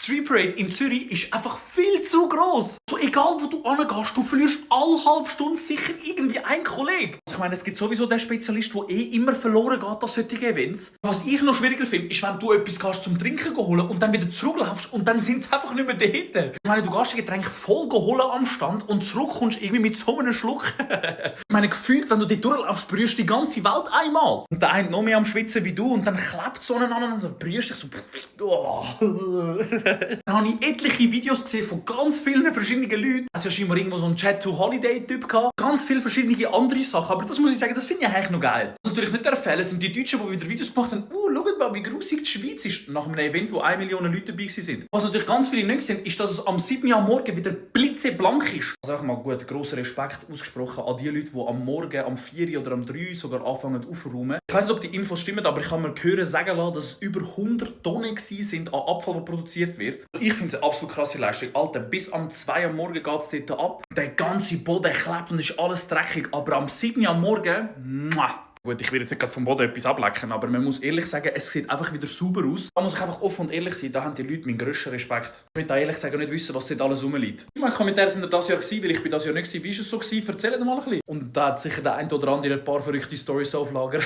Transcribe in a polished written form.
Street Parade in Zürich ist einfach viel zu gross. So egal wo du hingehst, du verlierst alle halbe Stunde sicher irgendwie einen Kollegen. Also ich meine, es gibt sowieso den Spezialist, der immer verloren geht an solchen Events. Was ich noch schwieriger finde, ist, wenn du etwas gehst zum Trinken holen und dann wieder zurücklaufst und dann sind sie einfach nicht mehr dort. Ich meine, du gehst ein Getränk voll holen am Stand und zurückkommst irgendwie mit so einem Schluck. Ich meine, gefühlt, wenn du dort durchlaufst, berührst du die ganze Welt einmal. Und der eine noch mehr am Schwitzen wie du und dann klebt so aneinander und dann berührst dich so. Oh. Dann habe ich etliche Videos gesehen von ganz vielen verschiedenen Leuten. Es war ja scheinbar irgendwo so ein Chat-to-Holiday-Typ gehabt. Ganz viele verschiedene andere Sachen. Aber das muss ich sagen, das finde ich eigentlich noch geil. Was natürlich nicht der Fall ist, sind die Deutschen, die wieder Videos gemacht haben. Schaut mal, wie grusig die Schweiz ist. Nach einem Event, wo 1 Million Leute dabei waren. Was natürlich ganz viele nicht sind, ist, dass es am 7. Uhr am Morgen wieder blitzeblank ist. Also einfach mal gut, grosser Respekt ausgesprochen an die Leute, die am Morgen, am 4 oder am 3 sogar anfangen aufzuräumen. Ich weiss nicht, ob die Infos stimmen, aber ich kann mir sagen lassen, dass es über 100 Tonnen sind an Abfall, der produziert wird. Ich finde es eine absolut krasse Leistung. Alter, bis am 2 am Morgen geht es dort ab. Der ganze Boden klebt und ist alles dreckig. Aber am 7 am Morgen, Gut, ich will jetzt nicht gerade vom Boden etwas ablecken, aber man muss ehrlich sagen, es sieht einfach wieder sauber aus. Da muss ich einfach offen und ehrlich sein, da haben die Leute meinen grössten Respekt. Ich will da ehrlich sagen nicht wissen, was dort alles rumliegt. Meine Kommentare sind das Jahr gewesen, weil ich bin das Jahr nicht gewesen. Wie war es so gewesen? Erzählt mal ein bisschen. Und da hat sicher der ein oder andere ein paar verrückte Storys auf Lager.